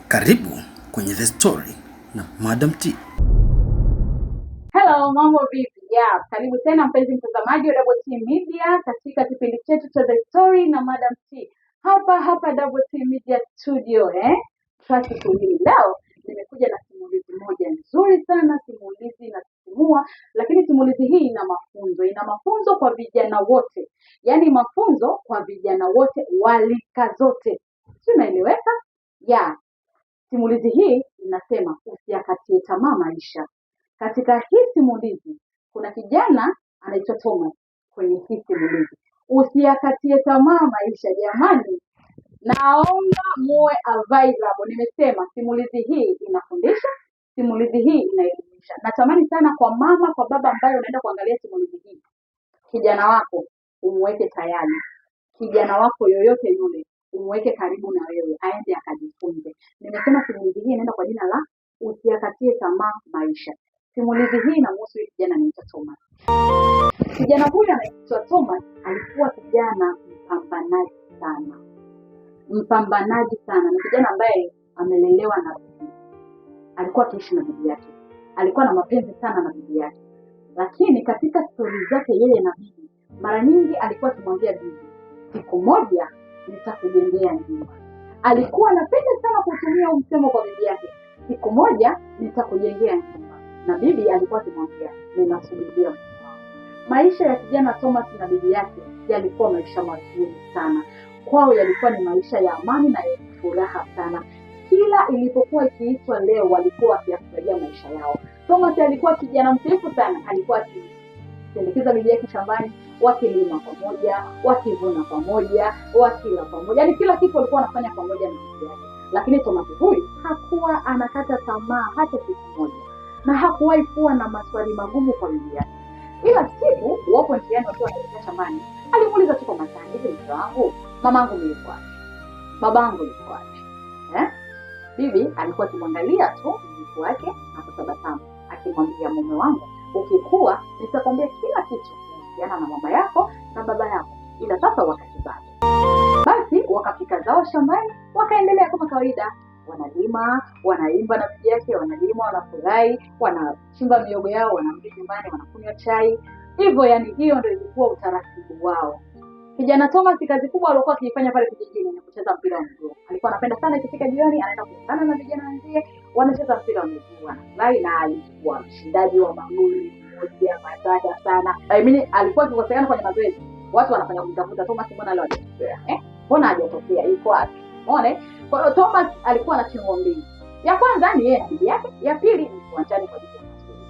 Karibu kwenye The Story na Madam T. Hello, mambo vipi? Yeah, karibu tena mpenzi mtazamaji wa Double T Media katika kipindi chetu cha The Story na Madam T hapa hapa Double T Media Studio eh? Trust hii leo nimekuja na simulizi moja nzuri sana, simulizi inasisimua, lakini simulizi hii ina mafunzo, ina mafunzo kwa vijana wote, yaani mafunzo kwa vijana wote wa rika zote, si unaeleweka? Yeah, simulizi hii inasema usiyakatie tamaa maisha. Katika hii simulizi kuna kijana anaitwa Thomas kwenye hii simulizi. Usiyakatie tamaa maisha jamani, naomba muwe available. Nimesema simulizi hii inafundisha, simulizi hii inaelimisha. Natamani sana kwa mama, kwa baba ambaye unaenda kuangalia simulizi hii, kijana wako umweke tayari, kijana wako yoyote yule umweke karibu na wewe, aende akajifunze. Nimesema simulizi hii inaenda kwa jina la usiyakatie tamaa maisha. Simulizi hii inamhusu huyu kijana anaitwa Thomas. Kijana huyu anaitwa Thomas alikuwa kijana mpambanaji sana, mpambanaji sana. Ni kijana ambaye amelelewa na bibi, alikuwa akiishi na bibi yake, alikuwa na mapenzi sana na bibi yake, lakini katika stori zake yeye na bibi, mara nyingi alikuwa akimwambia bibi, siku moja nitakujengea nyumba. Alikuwa anapenda sana kutumia huu msemo kwa bibi yake, siku moja nitakujengea nyumba, na bibi alikuwa akimwambia ninasubiria mume wangu. Maisha ya kijana Thomas na bibi yake yalikuwa maisha mazuri sana kwao, yalikuwa ni maisha ya amani na yenye furaha sana. Kila ilipokuwa ikiitwa leo, walikuwa wakiyafurahia maisha yao. Thomas alikuwa kijana mtiifu sana, alikuwa akisindikiza bibi yake shambani, wakilima pamoja, wakivuna pamoja, wakila pamoja, yaani kila kitu walikuwa wanafanya pamoja na bibi yake. Lakini Thomas huyu hakuwa anakata tamaa hata siku moja, na hakuwahi kuwa na maswali magumu kwa bibi yake. Ila siku wapo njiani wakiwa wanaelekea shambani, alimuuliza tu kwa matani, hivi mke wangu, mamangu yuko wapi? Babangu yuko wapi? Eh? Bibi alikuwa akimwangalia tu mjukuu wake na kutabasamu, akimwambia mume wangu, ukikua nitakwambia kila kitu kuhusiana na mama yako na baba yako, ila sasa wakati bado. Basi wakafika zao shambani, wakaendelea kama kawaida, wanalima, wanaimba na bibi yake, wanalima, wanafurahi, wanachimba miogo yao, wanarudi nyumbani, wanakunywa chai hivyo. Yani hiyo ndio ilikuwa utaratibu wao. Kijana Thomas kazi kubwa aliokuwa akiifanya pale kijijini ni kucheza mpira wa miguu. Alikuwa anapenda sana, ikifika jioni anaenda kuungana na vijana wenzie, wanacheza mpira wa miguu, wanafurahi, na alikuwa mshindaji wa magoli mmoja matata sana. I mean, alikuwa akikosekana kwenye mazoezi, watu wanafanya kumtafuta Thomas, mbona leo hajatokea? Eh? Mbona hajatokea? Yuko wapi? Umeona? eh? Kwa hiyo Thomas alikuwa na chingo mbili. Ya kwanza ni yeye na bibi yake, ya pili ni uwanjani kwa ajili ya mazoezi.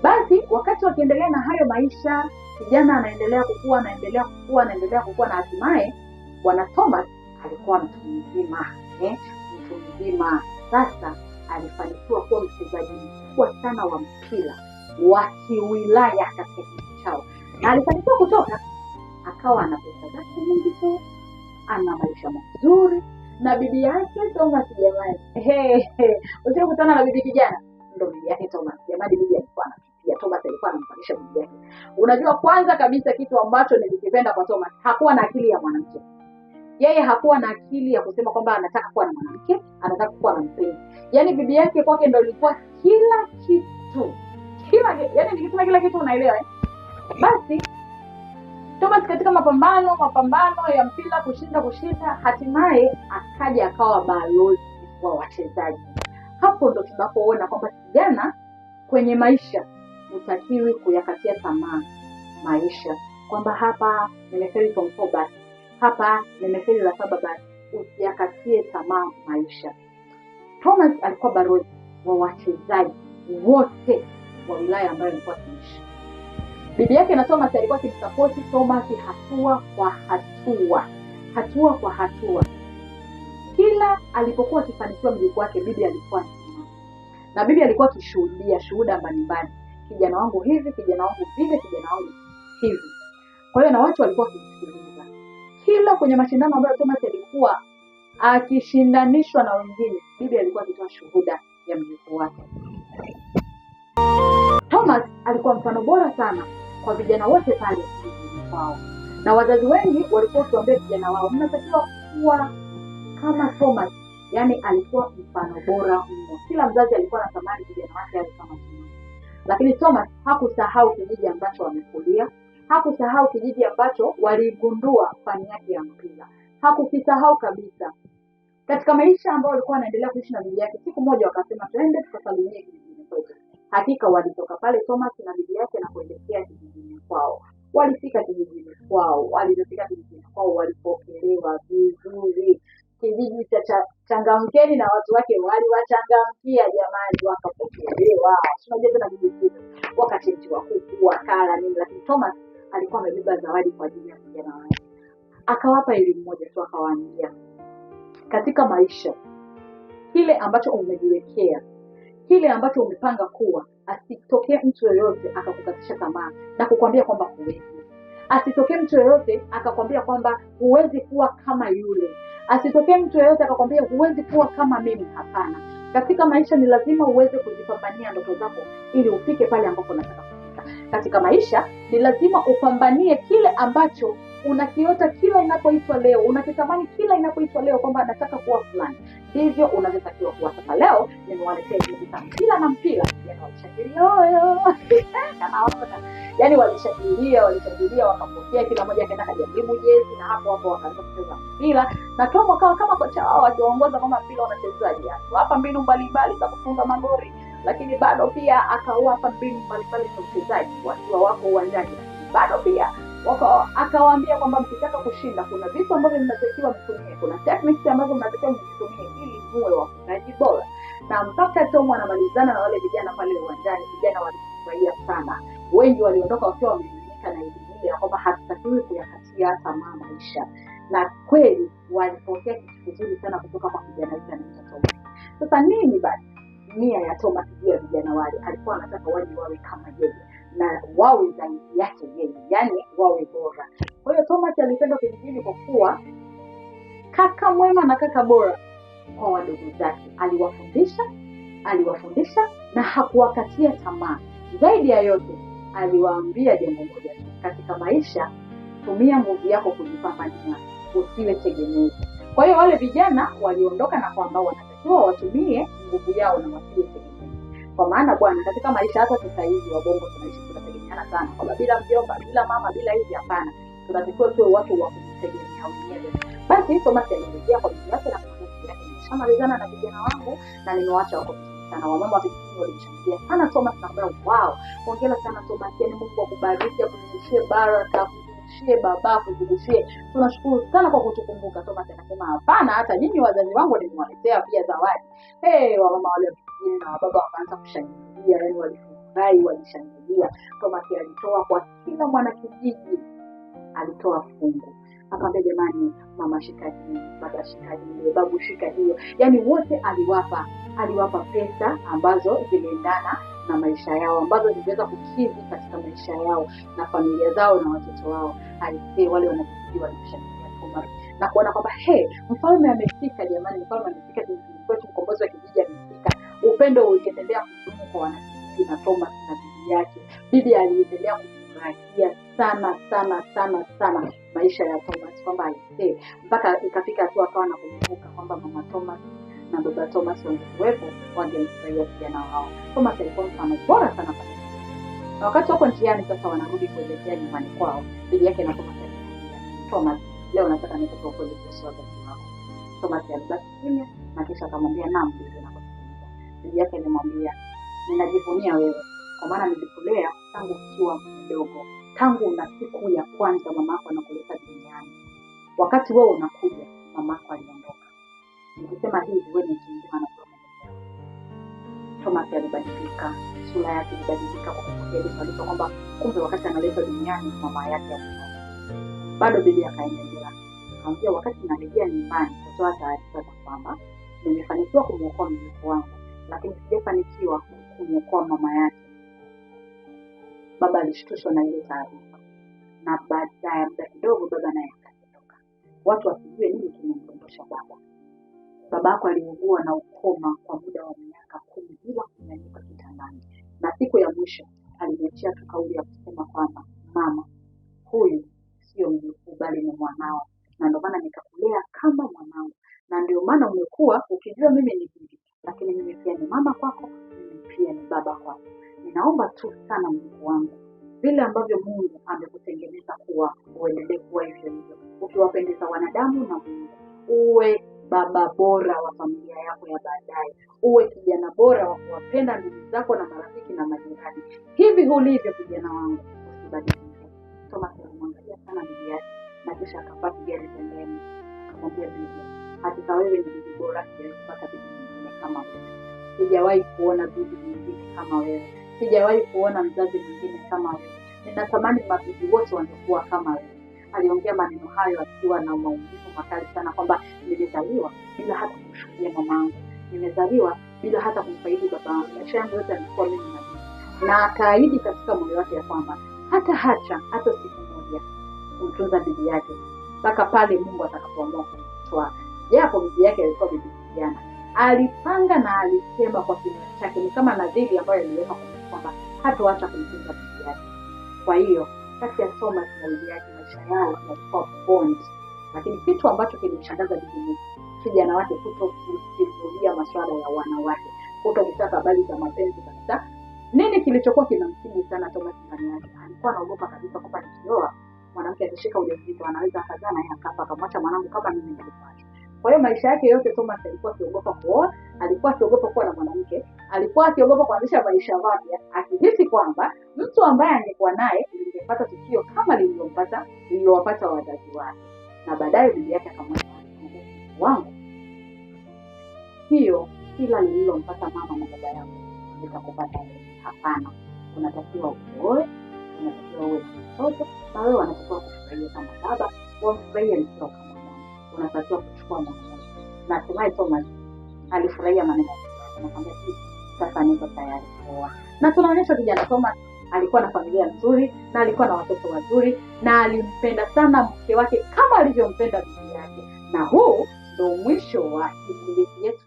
Basi wakati wakiendelea na hayo maisha, kijana anaendelea kukua, anaendelea kukua, anaendelea kukua, na hatimaye bwana Thomas alikuwa mtu mzima eh, mtu mzima sasa. Alifanikiwa kuwa mchezaji mkubwa sana wa mpira wa kiwilaya katika kijiji chao, na alifanikiwa kutoka, akawa ana pesa zake nyingi tu, ana maisha mazuri na bibi yake Thomas. Jamani, usiokutana na bibi kijana ndo bibi yake Thomas. Jamani, bibi alikuwa anampikia Thomas, alikuwa anampalisha bibi yake. Unajua, kwanza kabisa kitu ambacho nilikipenda kwa Thomas, hakuwa na akili ya mwanamke. Yeye hakuwa na akili ya kusema kwamba anataka kuwa na mwanamke, anataka kuwa na mpenzi. Yaani bibi yake kwake ndo ilikuwa kila kitu, kila yaani, nikisema kila kitu unaelewa eh? Basi Thomas katika mapambano mapambano ya mpira kushinda kushinda, hatimaye akaja akawa balozi wa wachezaji. Hapo ndo tunapoona kwamba kijana kwenye maisha hutakiwi kuyakatia tamaa maisha, kwamba hapa nimefeli form four basi, hapa nimefeli la saba basi. Usiyakatie tamaa maisha. Thomas alikuwa balozi wa wachezaji wote wa wilaya ambayo alikuwa akiishi. Bibi yake na Thomas alikuwa akimsapoti Thomas hatua kwa hatua, hatua kwa hatua. Kila alipokuwa akifanikiwa mjukuu wake, bibi alikuwa anasimama, na bibi alikuwa akishuhudia shuhuda mbalimbali, kijana wangu hivi, kijana wangu vile, kijana wangu hivi. Kwa hiyo na watu walikuwa wakimsikiliza. Kila kwenye mashindano ambayo Thomas alikuwa akishindanishwa na wengine, bibi alikuwa akitoa shuhuda ya mjukuu wake. Thomas alikuwa mfano bora sana kwa vijana wote pale kijijini kwao, na wazazi wengi walikuwa wakiwaambia vijana wao, mnatakiwa kuwa kama Thomas. Yaani alikuwa mfano bora mno. Kila mzazi alikuwa anatamani kijana wake awe kama Thomas. Lakini Thomas hakusahau kijiji ambacho amekulia, hakusahau kijiji ambacho waligundua fani yake ya mpira, hakukisahau kabisa. Katika maisha ambayo alikuwa anaendelea kuishi na bibi yake, siku moja wakasema twende tukasalimie kijijini kwetu. Hakika walitoka pale Thomas na bibi yake na kuelekea kijijini kwao. Walifika kijijini kwao, walipofika kijijini kwao walipokelewa vizuri. Kijiji cha Changamkeni na watu wake waliwachangamkia jamani, wakapokelewa. Si unajua tena kijijini, wakachinjiwa kuku, wakala nini, lakini Thomas alikuwa amebeba zawadi kwa ajili ya vijana wake. Akawapa elimu moja tu, akawaambia katika maisha kile ambacho umejiwekea, kile ambacho umepanga kuwa, asitokee mtu yoyote akakukatisha tamaa na kukwambia kwamba huwezi. Asitokee mtu yoyote akakwambia kwamba huwezi kuwa kama yule. Asitokee mtu yoyote akakwambia huwezi kuwa kama mimi. Hapana, katika maisha ni lazima uweze kuzipambania ndoto zako ili ufike pale ambapo unataka kufika. Katika maisha ni lazima upambanie kile ambacho unakiota kila inapoitwa leo, unakitamani kila inapoitwa leo kwamba nataka kuwa fulani, ndivyo unavyotakiwa kuwa. Sasa leo nimewaletea jezi za mpira na mpira, yani walishangilia oyo yani walishangilia wakapokea, kila mmoja akaenda kajaribu jezi, na hapo hapo wakaanza kucheza mpira, na Tom akawa kama kocha wao akiwaongoza kwamba mpira unachezaje, hapa mbinu mbalimbali za kufunga magoli, lakini bado pia akawapa mbinu mbalimbali za uchezaji wakiwa wako uwanjani, lakini bado pia akawaambia kwamba mkitaka kushinda kuna vitu ambavyo mnatakiwa mtumie, kuna techniques ambazo mnatakiwa mzitumie ili muwe wafungaji bora. Na mpaka Tom anamalizana na wale vijana pale uwanjani, vijana walifurahia sana, wengi waliondoka wakiwa wameelimika na elimu ile ya kwamba hatutakiwi kuyakatia tamaa maisha, na kweli walipokea kitu kizuri sana kutoka kwa kijana yule anaitwa Thomas. Sasa nini basi nia ya Thomas juu ya vijana wale? Alikuwa anataka waje wawe kama yeye na wawe zaidi yake yeye, yani wawe bora. Kwa hiyo Thomas alipendwa kijijini kwa kuwa kaka mwema na kaka bora kwa wadogo zake. Aliwafundisha na hakuwakatia tamaa. Zaidi ya yote aliwaambia jambo moja tu, katika maisha tumia nguvu yako kujipambania, usiwe tegemezi. Kwa hiyo wale vijana waliondoka na kwamba wanatakiwa watumie nguvu yao na wasiwe tegemezi. Kwa maana bwana, katika maisha hata sasa hivi wabongo tunaishi tunategemeana sana, kwamba bila mjomba, bila mama, bila hivi, hapana. Tunatakiwa tuwe watu wa kujitegemea wenyewe. Basi Thomas alirejea kwa bibi yake na kumwambia bibi yake, nimeshamalizana na vijana wangu na nimewaacha wako vizuri sana. Wamama wa vijijini walimshangilia sana Thomas na kumwambia wow, hongera sana Thomas, yani Mungu akubariki, akuzidishie baraka, akuzidishie baba, akuzidishie. Tunashukuru sana kwa kutukumbuka. Thomas akasema hapana, hata nyinyi wazazi wangu nimewaletea pia zawadi. Hey, wamama wale wa vijijini na wababa wakaanza kushangilia, yani walifurahi, walishangilia. Thomas alitoa kwa kila mwanakijiji, alitoa fungu. Akamwambia jamani, mama shika hii, baba shika hii, babu shika hiyo. Yani wote aliwapa pesa ambazo ziliendana na maisha yao, ambazo ziliweza kukidhi katika maisha yao na familia zao na watoto wao. Alisema wale wanakijiji walimshangilia Thomas na kuona kwamba he, mfalme amefika jamani, mfalme amefika kijijini kwetu, mkombozi wa kijiji amefika. Upendo uliendelea kudumu kwa wanakijiji na Thomas na bibi yake. Bibi aliendelea kufurahia sana sana sana sana maisha ya Thomas, kwamba aisee, mpaka ikafika hatua akawa anakumbuka kwamba mama Thomas na baba Thomas wangekuwepo wangemfurahia kijana wao. Thomas alikuwa mfano bora sana pale. Na wakati wako njiani sasa wanarudi kuelekea nyumbani kwao, bibi yake na Thomas alimwambia, Thomas, leo nataka nikupe ukweli kuhusu wazazi wako. Thomas alibaki kimya na kisha akamwambia naam, bibi, nakusikiliza. Bibi yake alimwambia, ninajivunia wewe kwa maana nilikulea tangu ukiwa mdogo, tangu una siku ya kwanza mamako anakuleta duniani. Wakati wewe unakuja, mamako aliondoka. Nikisema hivi, wewe ni mtu mzima na kuelewa. Thomas alibadilika, sura yake ilibadilika kwa kupokea ile taarifa kwamba kumbe wakati analetwa duniani mama yake aliondoka. Bado bibi akaendelea, akamwambia wakati narejea nyumbani kutoa taarifa za kwamba nimefanikiwa kumwokoa mjukuu wangu, lakini sijafanikiwa kumwokoa mama yake. Baba alishtushwa na ile taarifa, na baada ya muda kidogo baba naye akadondoka. Watu wasijue nini kimemdondosha baba. Baba yako aliugua na ukoma kwa muda wa miaka 10 bila kunyanyuka kitandani, na siku ya mwisho aliniachia tu kauli ya kusema kwamba mama, huyu sio mjukuu bali ni mwanao, na ndio maana nikakulea kama mwanangu, na ndio maana umekuwa ukija Usinijue mimi ni bibi, lakini mimi pia ni mama kwako, mimi pia ni baba kwako. Ninaomba tu sana Mungu wangu, vile ambavyo Mungu amekutengeneza kuwa, uendelee kuwa hivyo hivyo, ukiwapendeza wanadamu na Mungu. Uwe baba bora wa familia yako ya baadaye, uwe kijana bora wa kuwapenda ndugu zako na marafiki na majirani. Hivi ulivyo kijana wangu, usibadilike. Thomas alimwangalia sana bibi yake na kisha akapaki gari pembeni, akamwambia bibi, hakika wewe ni bibi bora, sijawahi kupata bibi mwingine kama wewe, sijawahi kuona bibi mwingine kama wewe, sijawahi kuona mzazi mwingine kama wewe. Ninatamani mabibi wote wangekuwa kama wewe. Aliongea maneno hayo akiwa na maumivu makali sana, kwamba nimezaliwa bila hata kumshuhudia mamangu, nimezaliwa bila hata kumfaidi babangu, maisha yangu yote yamekuwa mimi na bibi. Na akaahidi katika moyo wake ya kwamba hata hacha hata siku moja kumtunza bibi yake mpaka pale Mungu atakapoamua kumtoa. Japo bibi yake alikuwa bibi kijana, alipanga na alisema kwa kinywa chake, ni kama nadhiri ambayo aliweka kwa Mungu kwamba hatoacha kumtunza bibi yake. Kwa hiyo kati ya Thomas na bibi yake maisha yao yalikuwa bond, lakini kitu ambacho kilimshangaza bibi ni kijana wake kuto kusimulia masuala ya wanawake, kuto kutaka habari za mapenzi kabisa. Nini kilichokuwa kinamsibu sana Thomas ndani yake? Alikuwa anaogopa kabisa kwamba nikioa mwanamke akishika ujauzito anaweza akazaa naye akafa akamwacha mwanangu kama mimi nilivyoachwa. Kwa hiyo maisha yake yote Thomas alikuwa akiogopa kuoa, alikuwa akiogopa kuwa na mwanamke, alikuwa akiogopa kuanzisha maisha mapya, akihisi kwamba mtu ambaye angekuwa naye lingepata tukio kama lililowapata wazazi wake. Na baadaye bibi yake akamwambia, wangu, hiyo kila lililompata mama na baba yako litakupata wewe. Hapana, unatakiwa uoe, unatakiwa uwe na mtoto, na wewe unatakiwa kufurahia kama baba, wamfurahie mtoto kama mama, unatakiwa kuchukua maamuzi. Na hatimaye Thomas alifurahia maneno ya akamwambia, sasa niko tayari kuoa. Na tunaonyesha kijana Thomas alikuwa na familia nzuri na alikuwa na watoto wazuri na alimpenda sana mke wake kama alivyompenda bibi yake. Na huu ndio mwisho wa simulizi yetu.